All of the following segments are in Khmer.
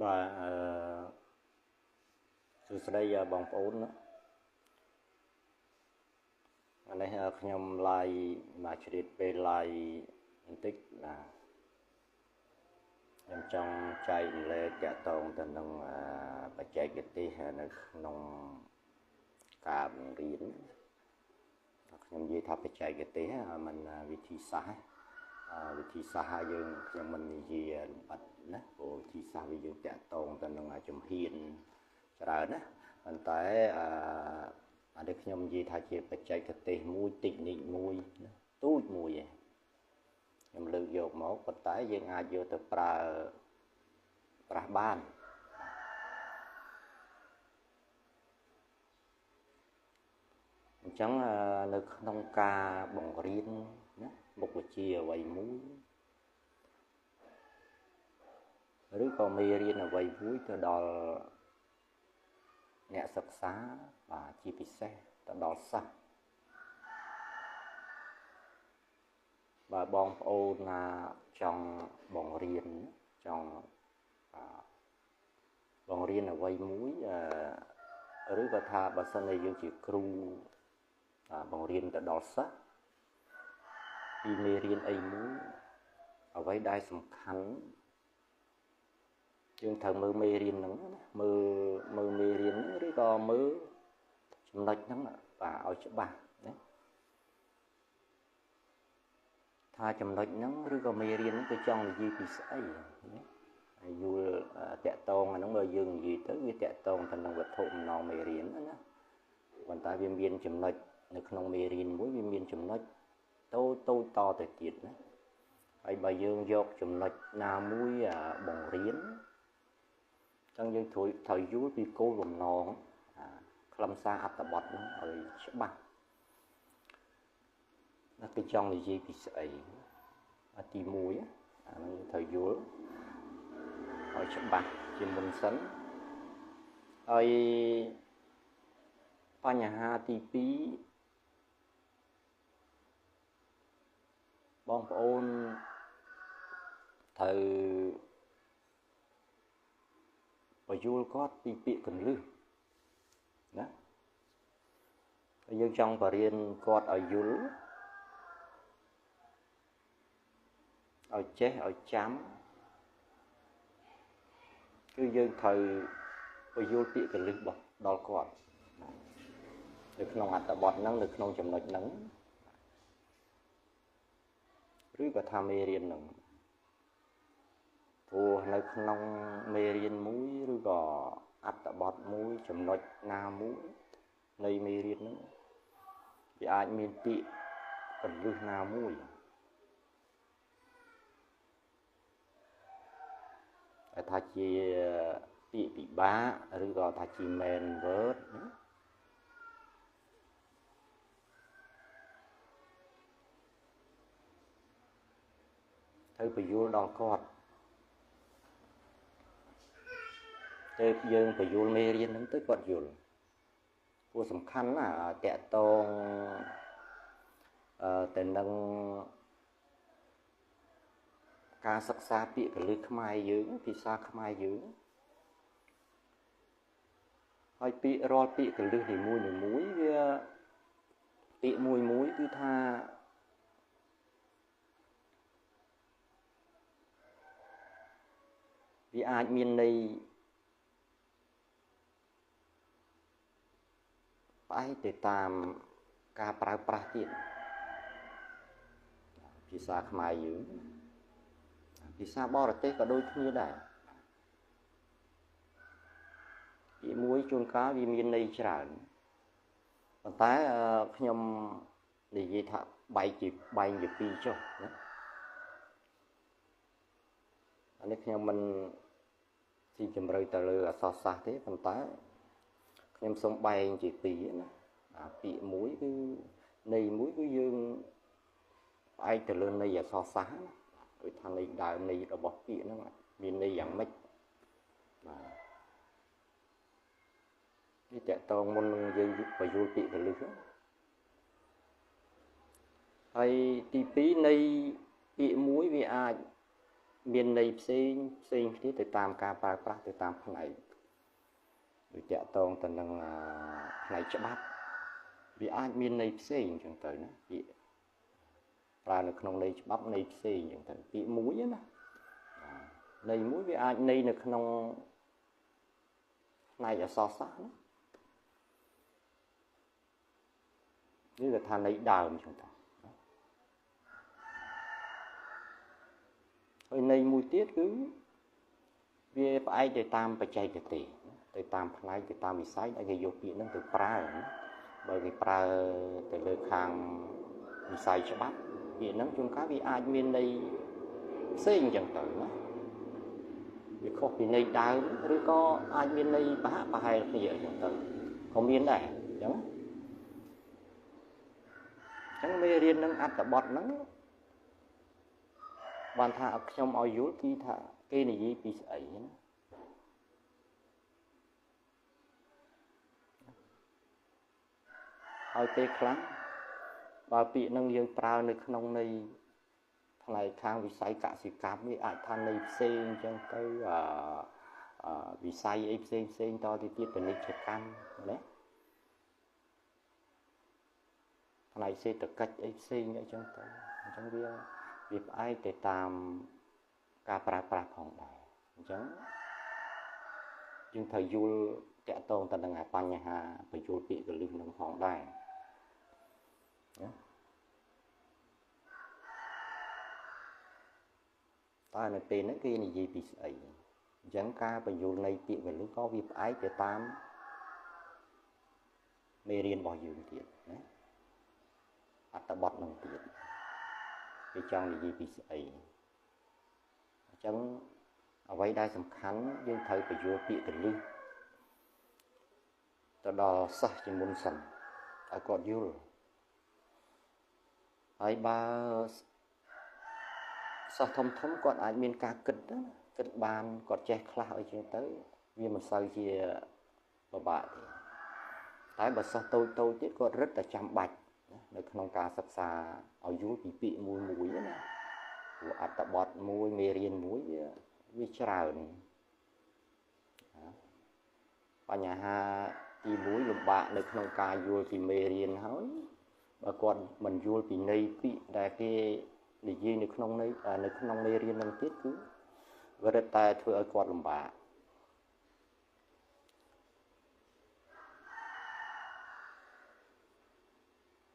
បាទអឺសួស្តីបងប្អូនណាអានេះខ្ញុំ live មកជ្រាបពេល live បន្តិចបាទខ្ញុំចង់ចែករំលែកតាក់ទងទៅនឹងបច្ចេកទេសនៅក្នុងការបង្រៀនខ្ញុំនិយាយថាបច្ចេកទេសមិនវិធីសាស្ត្រវិធីសាស្ត្រយើងខ្ញុំមិននិយាយលម្អិតណាព្រោះវិធីសាស្ត្រវាយើងតាក់ទងទៅនឹងជំហានច្រើនណាប៉ុន្តែអានេះខ្ញុំនិយាយថាជាបច្ចេកទេសមួយតិចនិចមួយណាទូចមួយឯងខ្ញុំលើកយកមកប៉ុន្តែយើងអាចយកទៅប្រើប្រាស់បានអញ្ចឹងនៅក្នុងការបង្រៀនណាមុខវិជ្ជាអ្វីមួយឬក៏មេរៀនអ្វីមួយទៅដល់អ្នកសិក្សាបាទជាពិសេសទៅដល់សិស្សបាទបងប្អូនណាចង់បង្រៀនចង់បង្រៀនអ្វីមួយឬក៏ថាបើសិនជាយើងជាគ្រូបង្រៀនទៅដល់សិស្សពីមេរៀនអីមួយអ្វីដែលសំខាន់យើងត្រូវមើលមេរៀនហ្នឹងណាមើលមេរៀនហ្នឹងឬក៏មើលចំណុចហ្នឹងបាទឲ្យច្បាស់ណាថាចំណុចហ្នឹងឬក៏មេរៀនហ្នឹងគឺចង់និយាយពីស្អីណាហើយយល់តាក់តងអាហ្នឹងបើយើងនិយាយទៅវាតាក់ទងទៅនឹងវត្ថុបំណងមេរៀនណាប៉ុន្តែវាមានចំណុចនៅក្នុងមេរៀនមួយវាមានចំណុចតូចតូចតទៅទៀតណាហើយបើយើងយកចំណុចណាមួយបង្រៀនចឹងយើងត្រូវយល់ពីគោលបំណងខ្លឹមសារអត្ថបទហ្នឹងឲ្យច្បាស់ណាគេចង់និយាយពីស្អីទី1អាហ្នឹងត្រូវយល់ឲ្យច្បាស់ជាមុនសិនហើយបញ្ហាទី2បងប្អូនត្រូវបញ្យល់គាត់ពីពាក្យកលឹះណាហើយយើងចង់បរៀនគាត់ឲ្យយល់ឲ្យចេះឲ្យចាំគឺយើងត្រូវបញ្យល់ពាក្យកលឹះរបស់ដល់គាត់នៅក្នុងអត្ថបទហ្នឹងនៅក្នុងចំណុចហ្នឹងឬក៏ថាមេរៀនហ្នឹងព្រោះនៅក្នុងមេរៀនមួយឬក៏អត្ថបទមួយចំណុចណាមួយនៃមេរៀនហ្នឹងវាអាចមានពាក្យកលឹះណាមួយតែថាជាពាក្យពិបាកឬក៏ថាជា main word ណាត្រូវបញ្យល់ដល់គាត់ទៅយើងបញ្យល់មេរៀនហ្នឹងទៅគាត់យល់ព្រោះសំខាន់ណាតាក់តងទៅនឹងការសិក្សាពាក្យកលឹះខ្មែរយើងភាសាខ្មែរយើងហើយពាក្យរាល់ពាក្យកលឹះនីមួយនីមួយវាពាក្យមួយមួយគឺថាវាអាចមានន័យផ្អែកទៅតាមការប្រើប្រាស់ទៀតភាសាខ្មែរយើងភាសាបរទេសក៏ដូចគ្នាដែរពាក្យមួយជួនកាលវាមានន័យច្រើនប៉ុន្តែខ្ញុំនិយាយថាបែងជាពីរចុះណាអានេះខ្ញុំមិនស៊ីជម្រៅទៅលើអក្សរសាស្ត្រទេប៉ុន្តែខ្ញុំសូមបែងជាពីរណាអាពាក្យមួយគឺន័យមួយគឺយើងផ្អែកទៅលើន័យអក្សរសាស្ត្រណាដូចថាន័យដើមន័យរបស់ពាក្យហ្នឹងមានន័យយ៉ាងម៉េចបាទនេះតកតងមុននឹងយើងបញ្យល់ពាក្យកលឹះហើយទី2ន័យពាក្យមួយវាអាច មានន័យផ្សេងផ្សេងគ្នាទៅតាមការប្រើប្រាស់ទៅតាមផ្នែកដូចតាក់ទងទៅនឹងផ្នែកច្បាប់វាអាចមានន័យផ្សេងអញ្ចឹងទៅណាពាក្យប្រើនៅក្នុងន័យច្បាប់ន័យផ្សេងអញ្ចឹងទៅពាក្យមួយណាន័យមួយវាអាចន័យនៅក្នុងផ្នែកអក្សរសាស្ត្រណានេះគេថាន័យដើមអញ្ចឹងទៅហើយន័យមួយទៀតគឺវាផ្អែកទៅតាមបច្ចេកទេសទៅតាមផ្នែកទៅតាមវិស័យដែលគេយកពាក្យហ្នឹងទៅប្រើបើគេប្រើទៅលើខាងវិស័យច្បាប់ពាក្យហ្នឹងជួនកាលវាអាចមានន័យផ្សេងអញ្ចឹងទៅណាវាខុសពីន័យដើមឬក៏អាចមានន័យប្រហាក់ប្រហែលគ្នាអញ្ចឹងទៅក៏មានដែរអញ្ចឹងមេរៀននឹងអត្ថបទហ្នឹងបានថាខ្ញុំឲ្យយល់គឺថាគេនិយាយពីស្អីណាហើយពេលខ្លះបើពាក្យនឹងយើងប្រើនៅក្នុងន័យផ្នែកខាងវិស័យកសិកម្មវាអាចថាន័យផ្សេងអញ្ចឹងទៅវិស័យអីផ្សេងផ្សេងតទៅទៀតពាណិជ្ជកម្មណាផ្នែកសេដ្ឋកិច្ចអីផ្សេងអីចឹងទៅអញ្ចឹងវាផ្អែកទៅតាមការប្រើប្រាស់ផងដែរអញ្ចឹងយើងត្រូវយល់តាក់ទងទៅនឹងបញ្ហាបញ្យល់ពាក្យកលឹះនឹងផងដែរណាតើនៅពេលហ្នឹងគេនិយាយពីស្អីអញ្ចឹងការបញ្យល់នៃពាក្យកលឹះក៏វាផ្អែកទៅតាមមេរៀនរបស់យើងទៀតណាអត្ថបទនឹងទៀតគេចង់និយាយពីស្អីអញ្ចឹងអ្វីដែលសំខាន់យើងត្រូវបញ្យល់ពាក្យកលឹះទៅដល់សិស្សជាមុនសិនឲ្យគាត់យល់ហើយបើសិស្សធំធំគាត់អាចមានការគិតណាគិតបានគាត់ចេះខ្លះអីចឹងទៅវាមិនសូវជាពិបាកទេតែបើសិស្សតូចតូចទៀតគាត់រឹតតែចាំបាច់នៅក្នុងការសិក្សាឲ្យយល់ពីពាក្យមួយមួយណាព្រោះអត្ថបទមួយមេរៀនមួយវាច្រើនបញ្ហាទី1លំបាកនៅក្នុងការយល់ពីមេរៀនហើយបើគាត់មិនយល់ពីន័យពាក្យដែលគេនិយាយនៅក្នុងន័យនៅក្នុងមេរៀននឹងទៀតគឺវារឹតតែធ្វើឲ្យគាត់លំបាក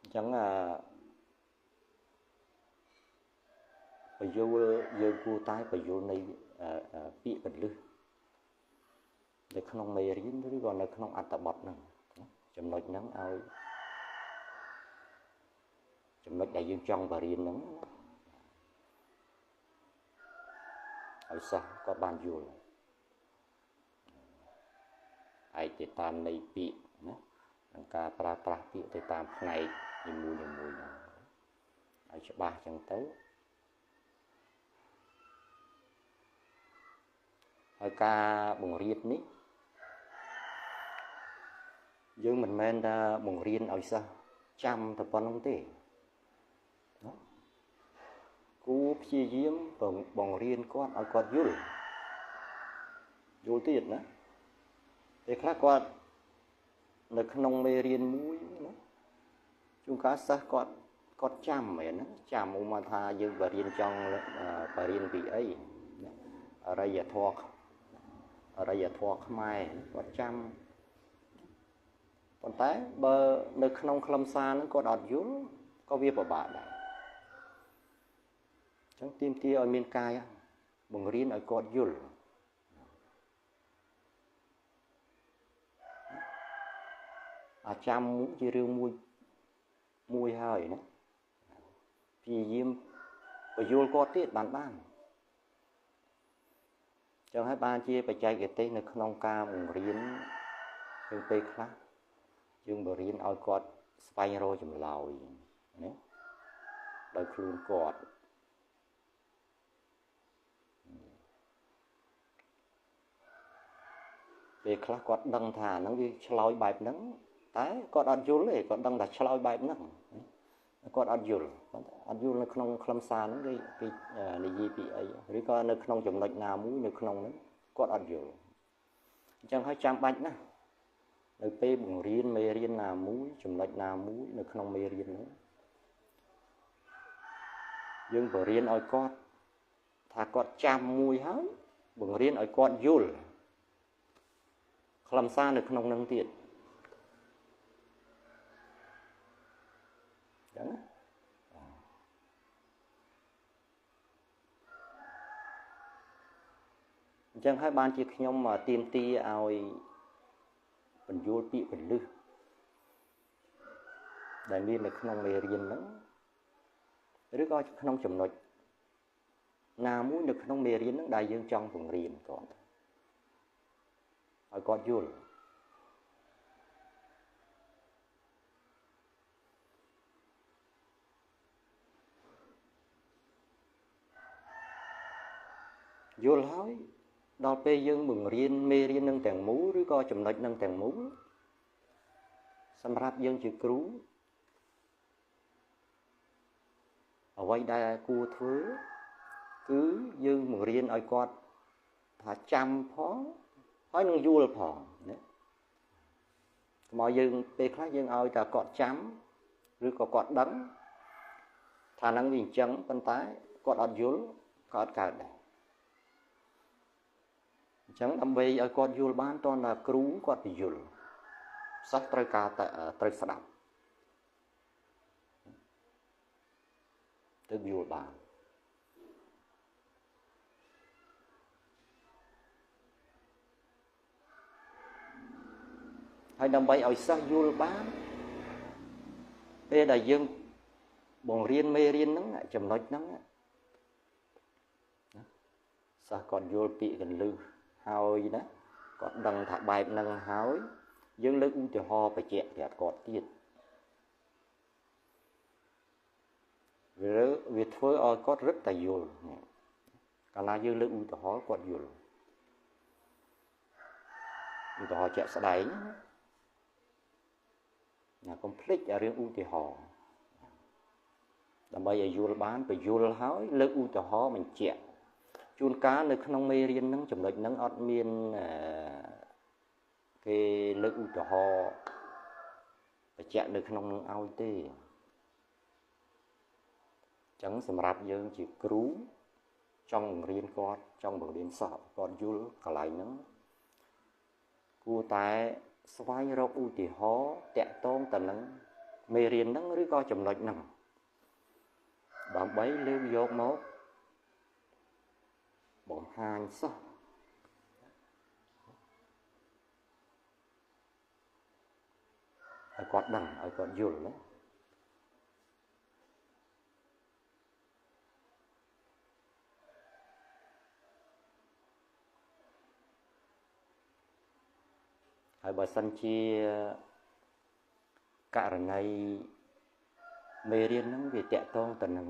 អញ្ចឹងបញ្យល់យើងគួរតែបញ្យល់នៃពាក្យកលឹះនៅក្នុងមេរៀនឬក៏នៅក្នុងអត្ថបទហ្នឹងចំណុចហ្នឹងឲ្យចំណុចដែលយើងចង់បរៀនហ្នឹងឲ្យសិស្សគាត់បានយល់ឯកទៅតាមន័យពាក្យណាក្នុងការប្រើប្រាស់ពាក្យទៅតាមផ្នែកនីមួយៗហ្នឹងឲ្យច្បាស់ចឹងទៅហើយការបង្រៀននេះយើងមិនមែនថាបង្រៀនឲ្យសិស្សចាំតែប៉ុណ្្នឹងទេណាគួរព្យាយាមបង្រៀនគាត់ឲ្យគាត់យល់យល់ទៀតណាពេលខ្លះគាត់នៅក្នុងមេរៀនមួយណាជួនកាលសិស្សគាត់ចាំមែនណាចាំឧបមាថាយើងបរៀនចង់បរៀនពីអីអរិយធម៌ខ្មែរគាត់ចាំប៉ុន្តែបើនៅក្នុងខ្លឹមសារហ្នឹងគាត់អត់យល់ក៏វាពិបាកដែរអញ្ចឹងទាមទារឲ្យមានកាយបង្រៀនឲ្យគាត់យល់អាចាំជារឿងមួយមួយហើយណាព្យាយាមបញ្យល់គាត់ទៀតបានចឹងហើយបានជាបច្ចេកទេសនៅក្នុងការបង្រៀនយើងពេលខ្លះយើងបង្រៀនឲ្យគាត់ស្វែងរកចម្លើយណាដោយខ្លួនគាត់ពេលខ្លះគាត់ដឹងថាហ្នឹងវាឆ្លើយបែបហ្នឹងតែគាត់អត់យល់ទេគាត់ដឹងថាឆ្លើយបែបហ្នឹងគាត់អត់យល់គាត់អត់យល់នៅក្នុងខ្លឹមសារហ្នឹងគេនិ យាយពីអីឬក៏នៅក្នុងចំណុចណាមួយនៅក្នុងហ្នឹងគាត់អត់យល់អញ្ចឹងហើយចាំបាច់ណាស់នៅពេលបង្រៀនមេរៀនណាមួយចំណុចណាមួយនៅក្នុងមេរៀនហ្នឹងយើងបង្រៀនឲ្យគាត់ថាគាត់ចាំមួយហើយបង្រៀនឲ្យគាត់យល់ខ្លឹមសារនៅក្នុងនឹងទៀតអញ្ចឹងណាអញ្ចឹងហើយបានជាខ្ញុំទៀមទាឲ្យបញ្យល់ពាក្យកលឹះដែលមាននៅក្នុងមេរៀនហ្នឹងឬក៏ក្នុងចំណុចណាមួយនៅក្នុងមេរៀនហ្នឹងដែលយើងចង់បង្រៀនគាត់ឲ្យគាត់យល់យល់ហើយដល់ពេលយើងបង្រៀនមេរៀននឹងទាំងមូលឬក៏ចំណុចនឹងទាំងមូលសម្រាប់យើងជាគ្រូអ្វីដែលគួរធ្វើគឺយើងបង្រៀនឲ្យគាត់ថាចាំផងហើយនឹងយល់ផងណាកុំឲ្យយើងពេលខ្លះយើងឲ្យតែគាត់ចាំឬក៏គាត់ដឹងថាហ្នឹងវាអញ្ចឹងប៉ុន្តែគាត់អត់យល់ក៏អត់កើតដែរអញ្ចឹងដើម្បីឲ្យគាត់យល់បានតើតាគ្រូគាត់ពយល់សិស្សត្រូវការតែត្រូវស្ដាប់ទើបយល់បានហើយដើម្បីឲ្យសិស្សយល់បានពេលដែលយើងបង្រៀនមេរៀនហ្នឹងចំណុចហ្នឹងណាសិស្សគាត់យល់ពាក្យកលឹះហើយណាគាត់ដឹងថាបែបហ្នឹងហើយយើងលើកឧទាហរណ៍បញ្ជាក់ប្រាប់គាត់ទៀតវាធ្វើឲ្យគាត់រឹតតែយល់កាលណាយើងលើកឧទាហរណ៍គាត់យល់ឧទាហរណ៍ជាក់ស្ដែងណាកុំភ្លេចរឿងឧទាហរណ៍ដើម្បីឲ្យយល់បានបញ្យល់ហើយលើកឧទាហរណ៍បញ្ជាក់ជួនកាលនៅក្នុងមេរៀនហ្នឹងចំណុចហ្នឹងអត់មានគេលើកឧទាហរណ៍បញ្ជាក់នៅក្នុងនឹងឲ្យទេអញ្ចឹងសម្រាប់យើងជាគ្រូចង់បង្រៀនគាត់ចង់បង្រៀនសិស្សគាត់យល់កន្លែងហ្នឹងគួរតែស្វែងរកឧទាហរណ៍តាក់ទងទៅនឹងមេរៀនហ្នឹងឬក៏ចំណុចហ្នឹងដើម្បីលើកយកមកបង្ហាញសិស្សឲ្យគាត់ដឹងឲ្យគាត់យល់ណាហើយបើសិនជាករណីមេរៀនហ្នឹងវាតាក់ទងទៅនឹង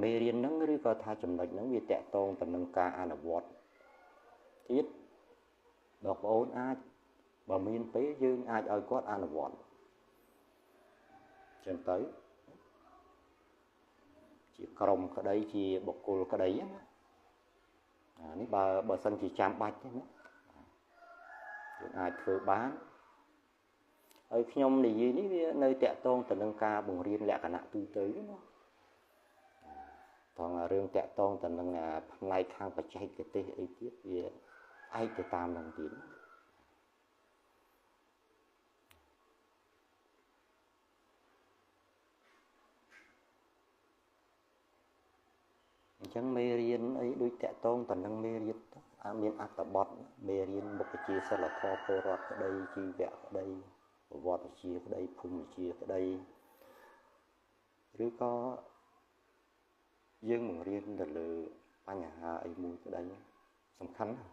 មេរៀនហ្នឹងឬក៏ថាចំណុចហ្នឹងវាតាក់ទងទៅនឹងការអនុវត្តទៀតបងប្អូនអាចបើមានពេលយើងអាចឲ្យគាត់អនុវត្តចឹងទៅជាក្រុមក្តីជាបុគ្គលក្តីណាអានេះបើសិនជាចាំបាច់ទេណាយើងអាចធ្វើបានហើយខ្ញុំនិយាយនេះវានៅតាក់ទងទៅនឹងការបង្រៀនលក្ខណៈទូទៅណាថងរឿងតាក់ទងទៅនឹងផ្នែកខាងបច្ចេកទេសអីទៀតវាឯកទៅតាមនឹងទៀតអញ្ចឹងមេរៀនអីដូចតាក់ទងទៅនឹងមេរៀនមានអត្ថបទមេរៀនមុខវិជ្ជាសិលធម៌ពលរដ្ឋក្តីជីវៈក្តីប្រវត្តិវិទ្យាក្តីភូមិវិទ្យាក្តីឬក៏យើងបង្រៀនទៅលើបញ្ហាអីមួយក្តីសំខាន់ណាស់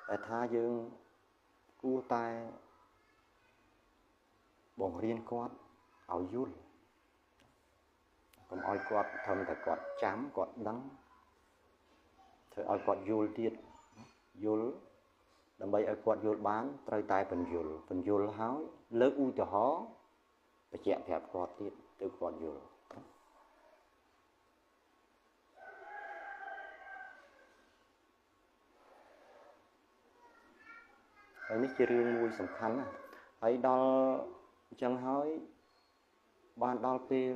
តែថាយើងគួរតែបង្រៀនគាត់ឲ្យយល់កុំឲ្យគាត់ធំតែគាត់ចាំគាត់ដឹងធ្វើឲ្យគាត់យល់ទៀតយល់ដើម្បីឲ្យគាត់យល់បានត្រូវតែបញ្យល់ហើយលើកឧទាហរណ៍បញ្ជាក់ប្រាប់គាត់ទៀតទើបគាត់យល់ ហើយនេះជារឿងមួយសំខាន់ណាស់ហើយដល់អញ្ចឹងហើយបានដល់ពេល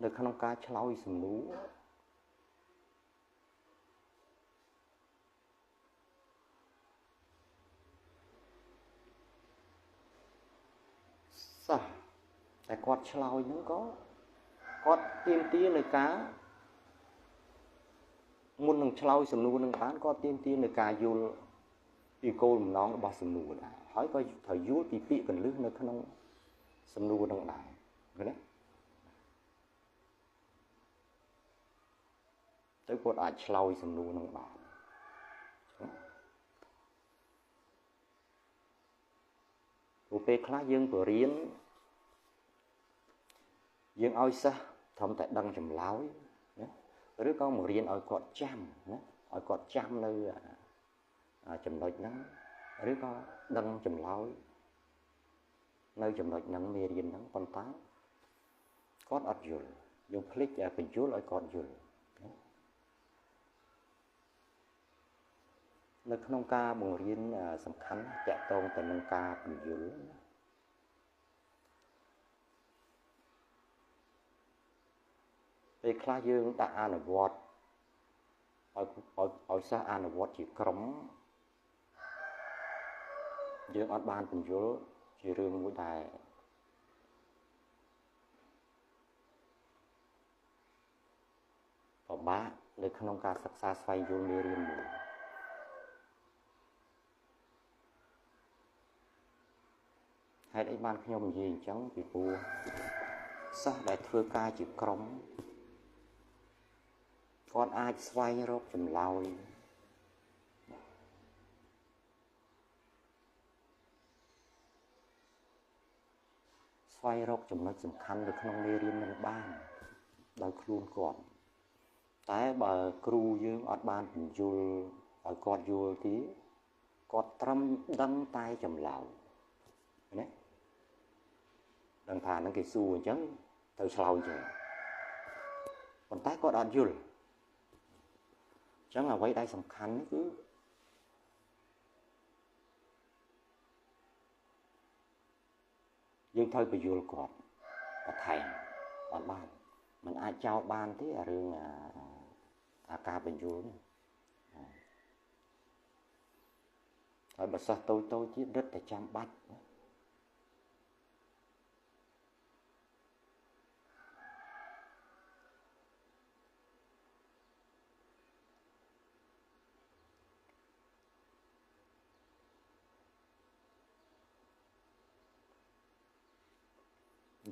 នៅក្នុងការឆ្លើយសំណួរសិស្សតែគាត់ឆ្លើយហ្នឹងក៏គាត់ទាមទារនៅការមុននឹងឆ្លើយសំណួរនឹងបានគាត់ទាមទារនៅការយល់ពីគោលបំណងរបស់សំណួរដែរហើយក៏ត្រូវយល់ពីពាក្យកលឹះនៅក្នុងសំណួរនឹងដែរឃើញទេទៅគាត់អាចឆ្លើយសំណួរនឹងបានព្រោះពេលខ្លះយើងបរៀនយើងឲ្យសិស្សត្រឹមតែដឹងចម្លើយណាឬក៏មករៀនឲ្យគាត់ចាំណាឲ្យគាត់ចាំនៅចំណុចហ្នឹងឬក៏ដឹងចម្លើយនៅចំណុចហ្នឹងមេរៀនហ្នឹងប៉ុន្តែគាត់អត់យល់យើងភ្លេចបញ្យល់ឲ្យគាត់យល់នៅក្នុងការបង្រៀនសំខាន់តាក់ទងទៅនឹងការបញ្យល់ពេលខ្លះយើងដាក់អនុវត្តឲ្យសិស្សអនុវត្តជាក្រុមយើងអត់បានបញ្យល់ជារឿងមួយដែលពិបាកនៅក្នុងការសិក្សាស្វែងយល់មេរៀនមួយហេតុអីបានខ្ញុំនិយាយអញ្ចឹងពីព្រោះសិស្សដែលធ្វើការជាក្រុមគាត់អាចស្វែងរកចម្លើយស្វែងរកចំណុចសំខាន់នៅក្នុងមេរៀននឹងបានដោយខ្លួនគាត់តែបើគ្រូយើងអត់បានបញ្យល់ឲ្យគាត់យល់ទេគាត់ត្រឹមដឹងតែចម្លើយណាដឹងថានឹងគេសួរអញ្ចឹងទៅឆ្លើយអញ្ចឹងប៉ុន្តែគាត់អត់យល់អញ្ចឹងអ្វីដែលសំខាន់នេះគឺយើងត្រូវបញ្យល់គាត់បន្ថែមអត់បានมันអាចចោលបានទេអារឿងអាការបញ្យល់នេះហើយបើសិស្សតូចៗទៀតរឹតតែចាំបាច់ណា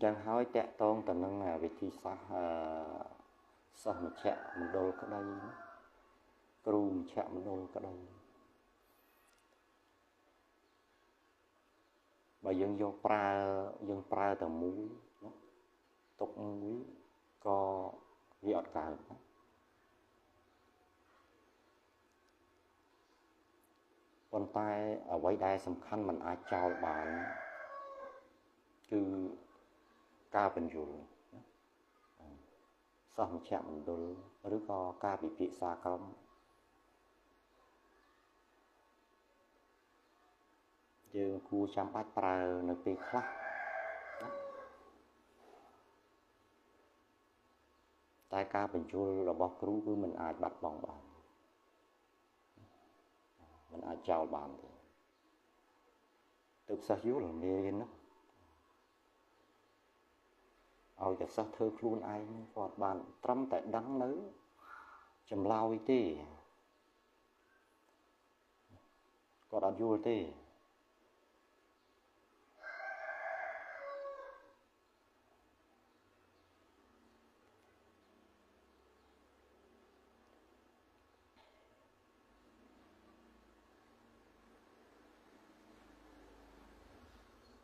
យ៉ាងហើយតាក់ទងទៅនឹងវិធីសាស្ត្រសិស្សមជ្ឈមណ្ឌលក្តីគ្រូមជ្ឈមណ្ឌលក្តីបើយើងយកប្រើយើងប្រើតែមួយណាទុកមួយក៏វាអត់កើតណាប៉ុន្តែអ្វីដែលសំខាន់มันអាចចោលបានគឺការបញ្យល់សិស្សមជ្ឈមណ្ឌលឬក៏ការពិភាក្សាក្រុមយើងគួរចាំបាច់ប្រើនៅពេលខ្លះណាតែការបញ្យល់របស់គ្រូគឺมันអាចបាត់បង់បានมันអាចចោលបានទេទើបសិស្សយល់មេរៀននោះឲ្យតែសិស្សធ្វើខ្លួនឯងគាត់បានត្រឹមតែដឹងនៅចម្លើយទេគាត់អត់យល់ទេ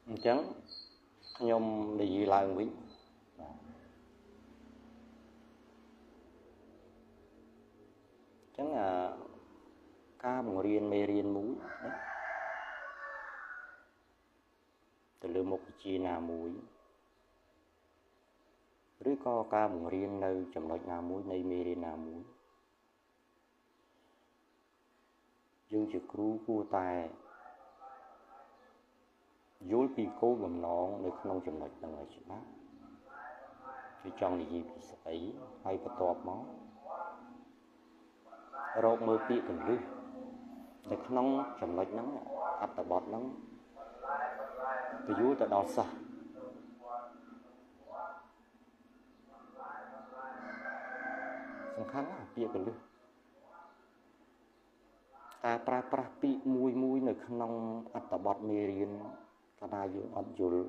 អញ្ចឹងខ្ញុំនិយាយឡើងវិញអញ្ចឹងការបង្រៀនមេរៀនមួយណាទៅលើមុខវិជ្ជាណាមួយឬក៏ការបង្រៀននៅចំណុចណាមួយនៃមេរៀនណាមួយយើងជាគ្រូគួរតែ យល់ពីគោលបំណងនៅក្នុងចំណុចហ្នឹងឲ្យច្បាស់គឺចង់និយាយពីស្អីហើយបន្ទាប់មករកមើលពាក្យកលឹះនៅក្នុងចំណុចហ្នឹងអត្ថបទហ្នឹងទៅយល់ទៅដល់សិស្សសំខាន់ណាស់ពាក្យកលឹះតែប្រើប្រាស់ពាក្យមួយមួយនៅក្នុងអត្ថបទមេរៀនកាលណាយើងអត់យល់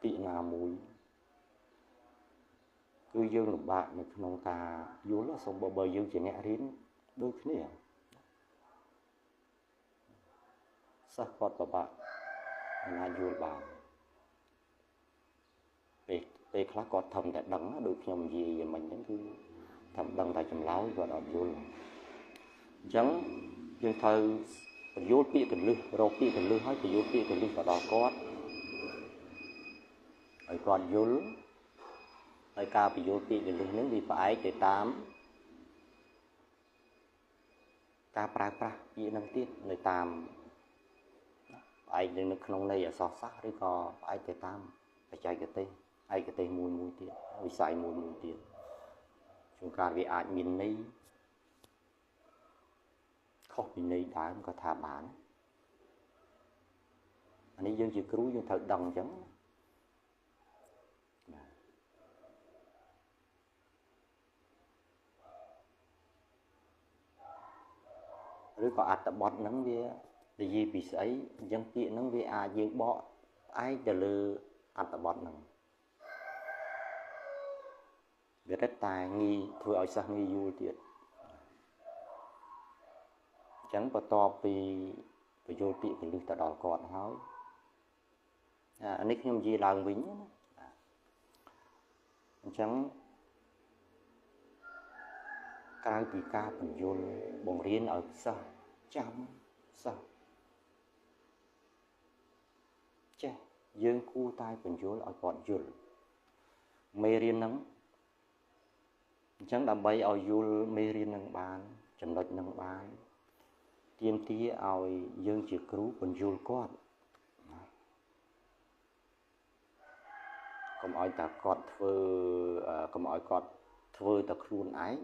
ពាក្យណាមួយគឺយើងលំបាកនៅក្នុងការយល់សូមបើយើងជាអ្នករៀនដូចគ្នាសិស្សគាត់ពិបាកមិនអាចយល់បានពេលខ្លះគាត់ធំតែដឹងដូចខ្ញុំនិយាយមិញហ្នឹងគឺធំដឹងតែចម្លើយគាត់អត់យល់អញ្ចឹងយើងត្រូវបញ្យល់ពាក្យកលឹះរកពាក្យកលឹះហើយបញ្យល់ពាក្យកលឹះទៅដល់គាត់ឲ្យគាត់យល់ហើយការបញ្យល់ពាក្យកលឹះហ្នឹងវាផ្អែកទៅតាមការប្រើប្រាស់ពាក្យហ្នឹងទៀតនៅតាមផ្អែកនៅក្នុងន័យអក្សរសាស្ត្រឬក៏ផ្អែកទៅតាមបច្ចេកទេសឯកទេសមួយមួយទៀតវិស័យមួយមួយទៀតជួនកាលវាអាចមានន័យខុសពីន័យដើមក៏ថាបានអានេះយើងជាគ្រូយើងត្រូវដឹងអញ្ចឹងណាឬក៏អត្ថបទហ្នឹងវានិយាយពីស្អីអញ្ចឹងពាក្យហ្នឹងវាអាចយើងបកផ្អែកទៅលើអត្ថបទហ្នឹងវារឹតតែងាយធ្វើឲ្យសិស្សងាយយល់ទៀតអញ្ចឹងបន្ទាប់ពីបញ្យល់ពាក្យកលឹះទៅដល់គាត់ហើយអានេះខ្ញុំនិយាយឡើងវិញណាអញ្ចឹងក្រៅពីការបញ្យល់បង្រៀនឲ្យសិស្សចាំសិស្សចេះយើងគួរតែបញ្យល់ឲ្យគាត់យល់មេរៀនហ្នឹងអញ្ចឹងដើម្បីឲ្យយល់មេរៀនហ្នឹងបានចំណុចហ្នឹងបានទាមទារឲ្យយើងជាគ្រូបញ្យល់គាត់ណាកុំឲ្យតែគាត់ធ្វើកុំឲ្យគាត់ធ្វើតែខ្លួនឯង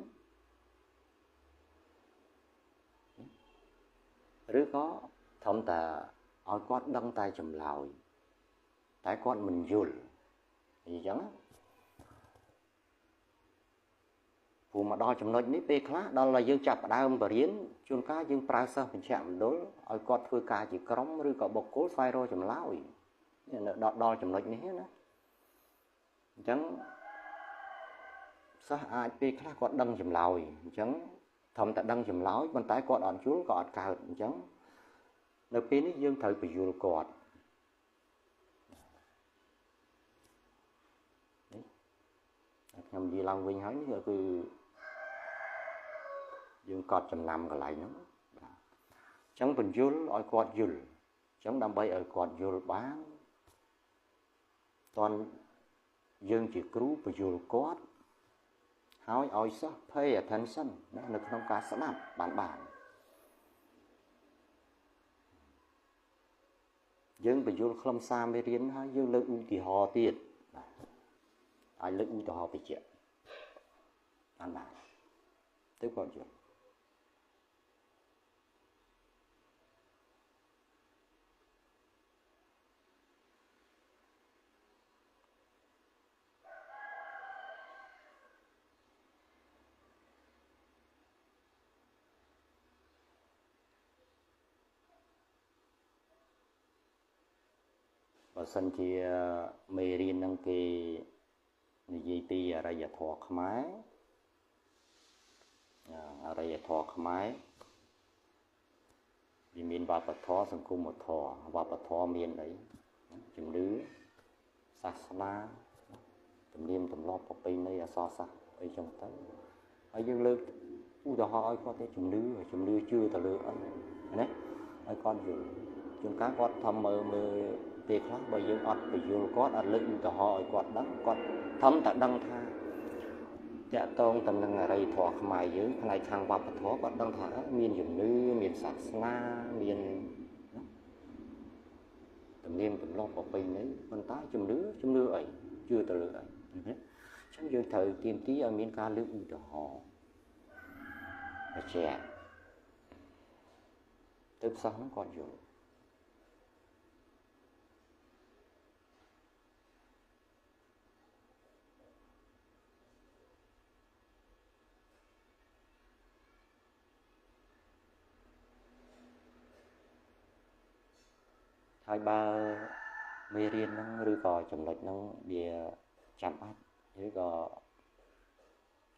ឬក៏ធំតែឲ្យគាត់ដឹងតែចម្លើយតែគាត់មិនយល់អញ្ចឹងព្រោះមកដល់ចំណុចនេះពេលខ្លះដល់តែយើងចាប់ផ្ដើមបរៀនជួនកាលយើងប្រើសិស្សបញ្ជាក់មណ្ឌលឲ្យគាត់ធ្វើការជាក្រុមឬក៏បុគ្គលស្វែងរកចម្លើយដល់ចំណុចនេះណាអញ្ចឹងសិស្សអាចពេលខ្លះគាត់ដឹងចម្លើយអញ្ចឹងធំតែដឹងចម្លើយប៉ុន្តែគាត់អត់យល់ក៏អត់កើតអញ្ចឹងនៅពេលនេះយើងត្រូវបញ្យល់គាត់នេះខ្ញុំនិយាយឡើងវិញហើយនេះគឺយើងកត់ចំណាំកន្លែងហ្នឹងបាទអញ្ចឹងបញ្យល់ឲ្យគាត់យល់អញ្ចឹងដើម្បីឲ្យគាត់យល់បានតន់យើងជាគ្រូបញ្យល់គាត់ហើយឲ្យសិស្ស pay attention ណានៅក្នុងការស្ដាប់បានយើងបញ្យល់ខ្លឹមសារមេរៀនហើយយើងលើកឧទាហរណ៍ទៀតបាទអាចលើកឧទាហរណ៍បញ្ជាក់បានទៅគាត់យល់បើសិនជាមេរៀនហ្នឹងគេនិយាយពីអរិយធម៌ខ្មែរអរិយធម៌ខ្មែរវាមានវប្បធម៌សង្គមធម៌វប្បធម៌មានអីជំនឿសាសនាទំនៀមទម្លាប់ប្រពៃណីអក្សរសាស្ត្រអីចឹងទៅហើយយើងលើកឧទាហរណ៍ឲ្យគាត់ទេជំនឿជឿទៅលើអីណាឲ្យគាត់យល់ជួនកាលគាត់ធំមើលពេលខ្លះបើយើងអត់បញ្យល់គាត់អត់លើកឧទាហរណ៍ឲ្យគាត់ដឹងគាត់ធំតែដឹងថាតាក់ទងទៅនឹងអរិយធម៌ខ្មែរយើងផ្នែកខាងវប្បធម៌គាត់ដឹងថាមានជំនឿមានសាសនាមាន ទំនៀមទម្លាប់ប្រពៃណី ប៉ុន្តែជំនឿ ជំនឿអី ជឿទៅលើអី អញ្ចឹងយើងត្រូវទាមទារឲ្យមានការលើកឧទាហរណ៍បញ្ជាក់ ទើបសិស្សហ្នឹងគាត់យល់។ ហើយបើមេរៀនហ្នឹង ឬក៏ចំណុចហ្នឹងវាចាំបាច់ ឬក៏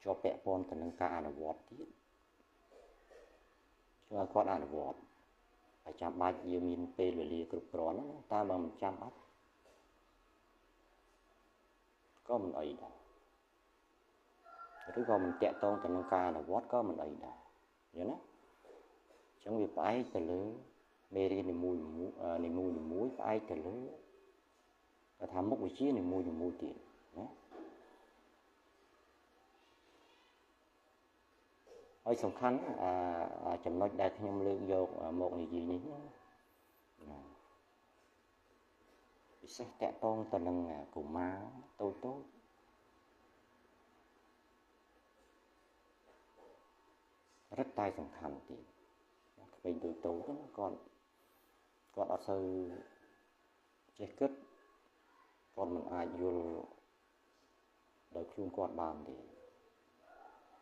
ជាប់ពាក់ព័ន្ធទៅនឹងការអនុវត្តទៀត ជួយឲ្យគាត់អនុវត្ត ហើយចាំបាច់យើងមានពេលវេលាគ្រប់គ្រាន់ណា តាមបើមិនចាំបាច់ក៏មិនអីដែរ ឬក៏មិនតាក់ទងទៅនឹងការអនុវត្តក៏មិនអីដែរ យល់ណា។ អញ្ចឹងវាផ្អែកទៅលើមេរៀននីមួយនីមួយនីមួយ ផ្អែកទៅលើគាត់ថាមុខវិជ្ជានីមួយនីមួយទៀតណា។ ហើយសំខាន់អាចំណុចដែលខ្ញុំលើកយកមកនិយាយនេះណា ពិសេសតកតងទៅនឹងកុមារតូចតូច រឹតតែសំខាន់ទៀត។ ក្មេងតូចតូចហ្នឹង គាត់អត់សូវចេះគិត គាត់មិនអាចយល់ដោយខ្លួនគាត់បានទេ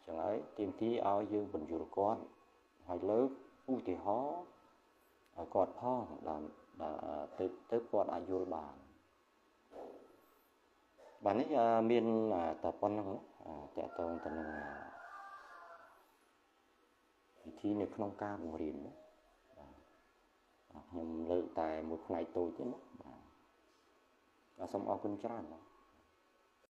ចឹងហើយទាមទារឲ្យយើងបញ្យល់គាត់ ហើយលើកឧទាហរណ៍ឲ្យគាត់ផង ដល់ទៅគាត់អាចយល់បាន។ បាទ នេះមានតែប៉ុណ្្នឹង តកតងទៅនឹងវិធីនៅក្នុងការបង្រៀនណា។ បាទ ខ្ញុំលើកតែមួយផ្នែកតូចទេណា។ បាទ សូមអរគុណច្រើន។